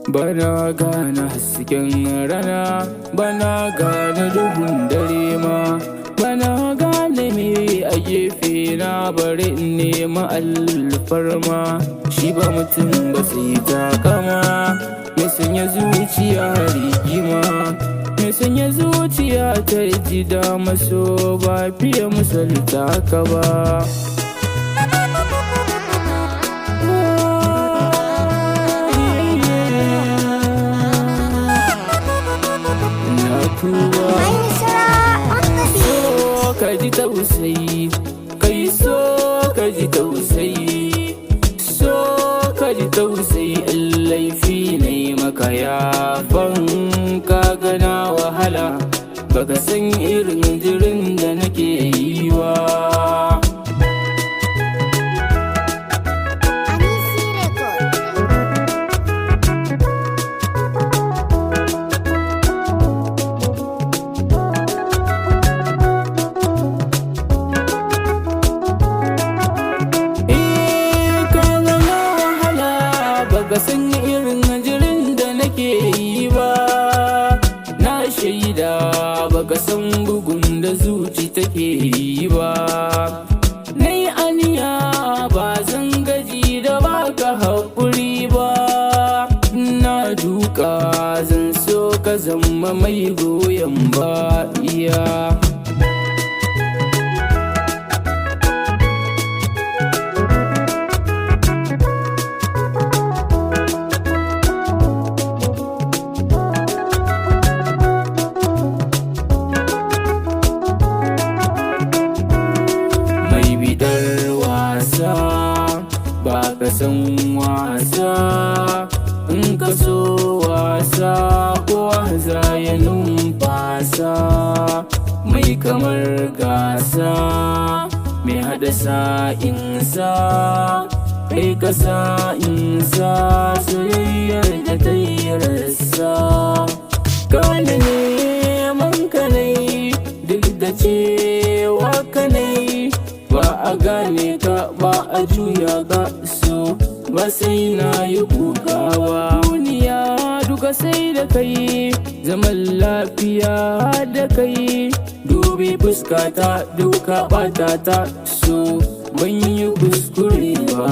Bana gane hasken rana, bana gane duhun dare ma, bana gane me a gefe na, bari in nema alfarma. Shi ba mutum ba sai takama, mai sanya zuciya rigima, mai sanya zuciya ta ji da maso ba fiye misalta ka ba. Na tuba. Maisara on the beat. So ka ji tausayi, kai so ka ji tausayi, so ka ji tausayi. In laifi ne maka yafan ka gana wahala, baka san irin jirin da nake yi wa. Anisi Record. Eh, ka gana wahala, baka san irin jirin da nake yi ba. Na shaida baka san bugun da zuci take yi ba. Na yi aniya ba zan gaji da baka haƙuri ba. Na duka zan so ka zama mai goyon baya. Mai bidar wasa, ba ka san wasa. In ka so wasa, kowa za ya numfasa. Mai kamar gasa, mai haɗa sa'insa, kai ka sa'insa, soyayyar da ta yi rassa. Kane neman ka nai, duk da cewa ka nai ba a gane ka ba, a juya ka so ba sai na yi kukawa. Duniya duka sai da kai, zaman lafiya da kai. Dubi fuskata, duka bata ta, so ban yi kuskure ba.